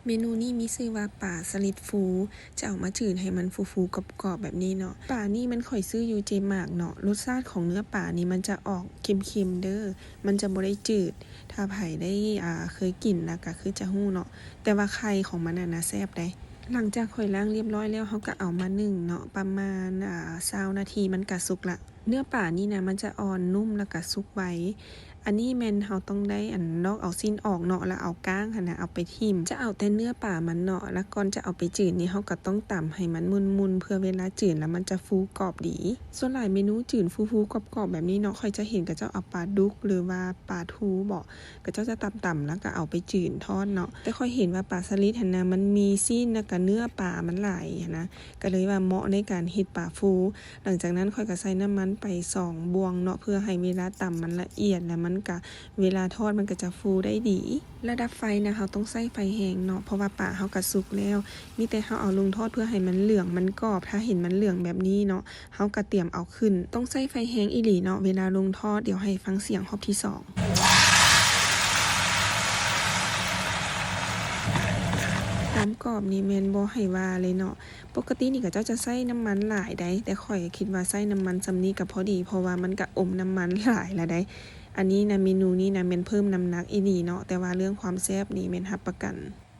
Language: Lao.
ເມນູນີ້ມີຊື່ວ່າປາສະລິດຟູ ຈະເອົາມາຈືນໃຫ້ມັນຟູໆກອບໆແບບນີ້ເນາະ. ປານີ້ມັນຂ້ອຍຊື້ຢູ່ເຈມາກເນາະ. ລົດຊາດຂອງເນື້ອປານີ້ມັນຈະອອກເຄັມໆເດີ້ ມັນຈະບໍ່ໄດ້ຈືດ. ຖ້າໃຜໄດ້ ອ່າ ເຄີຍກິນລະກະຄືຈະຮູ້ເນາະ ແຕ່ວ່າໄຂ່ຂອງມັນຫັ້ນນະແຊບໃດ໋. ຫຼັງຈາກຂ້ອຍລ້າງລຽບຮ້ອຍແລ້ວ ເຮົາກະເອົາມາໜຶ້ງເນາະ ປະມານ ອ່າ ຊາວນາທີມັນກະສຸກລະ. ເນື້ອປານີ້ນະ ມັນຈະອ່ອນນຸ້ມ ແລ້ວກະສຸກໄວ. ອັນນີ້ແມ່ນເຮົາຕ້ອງໄດ້ ອັນ ລອກເອົາຊີ້ນອອກເນາະ ແລ້ວເອົາກ້າງຫັ້ນນະ ເອົາໄປຖິ້ມ. ຈະເອົາແຕ່ເນື້ອປາມັນເນາະ ແລ້ວກ່ອນຈະເອົາໄປຈືນນີ້ ເຮົາກະຕ້ອງຕຳໃຫ້ມັນໝຸ່ນໆ ເພື່ອເວລາຈືນແລ້ວມັນຈະຟູກອບດີ. ສ່ວນຫຼາຍເມນູຈືນຟູໆກອບໆແບບນີ້ເນາະ ຂ້ອຍຈະເຫັນເຂົາເຈົ້າເອົາປາດຸກ ຫຼືວ່າປາທູບໍ ເຂົາເຈົ້າຈະຕຳໆ ແລ້ວກະເອົາໄປຈືນທອດເນາະ. ແຕ່ຂ້ອຍເຫັນວ່າປາສະລິດຫັ້ນນະ ມັນມີຊີ້ນ ແລ້ວກະເນື້ອປາມັນຫຼາຍຫັ້ນນະ ກະເລີຍວ່າເໝາະໃນການເຮັດປາຟູ. ຫຼັງຈາກນັ້ນຂ້ອຍກະໃສ່ນ້ຳມັນໄປສອງບ່ວງເນາະ ເພື່ອໃຫ້ເວລາຕຳມັນລະອຽດ ແລ້ວມັນກະ ເວລາທອດມັນກະຈະຟູໄດ້ດີ. ລະດັບໄຟນະ ເຮົາຕ້ອງໃຊ້ໄຟແຮງເນາະ ເພາະວ່າປາເຮົາກະສຸກແລ້ວ. ມີແຕ່ເຮົາເອົາລົງທອດເພື່ອໃຫ້ມັນເຫຼືອງ ມັນກອບ. ຖ້າເຫັນມັນເຫຼືອງແບບນີ້ເນາະ ເຮົາກະຕຽມເອົາຂຶ້ນ. ຕ້ອງໃຊ້ໄຟແຮງອີ່ຫຼີເນາະ ເວລາລົງທອດ. ດຽວໃຫ້ຟັງສຽງຮອບທີສອງ. ຄວາມກອບນີ້ແມ່ນບໍ່ໃຫ້ວ່າເລີຍເນາະ. ປົກກະຕິນີ້ເຂົາເຈົ້າຈະໃຊ້ນ້ຳມັນຫຼາຍໃດ໋ ແຕ່ຂ້ອຍກະຄິດວ່າໃຊ້ນ້ຳມັນສ່ຳນີ້ກະພໍດີ ເພາະວ່າມັນກະອົມນ້ຳມັນຫຼາຍລະໃດ໋. ອັນນີ້ນະ ເມນູນີ້ນະ ແມ່ນເພີ່ມນ້ຳໜັກອີ່ຫຼີເນາະ ແຕ່ວ່າເລື່ອງຄວາມແຊບນີ້ແມ່ນຮັບປະກັນ.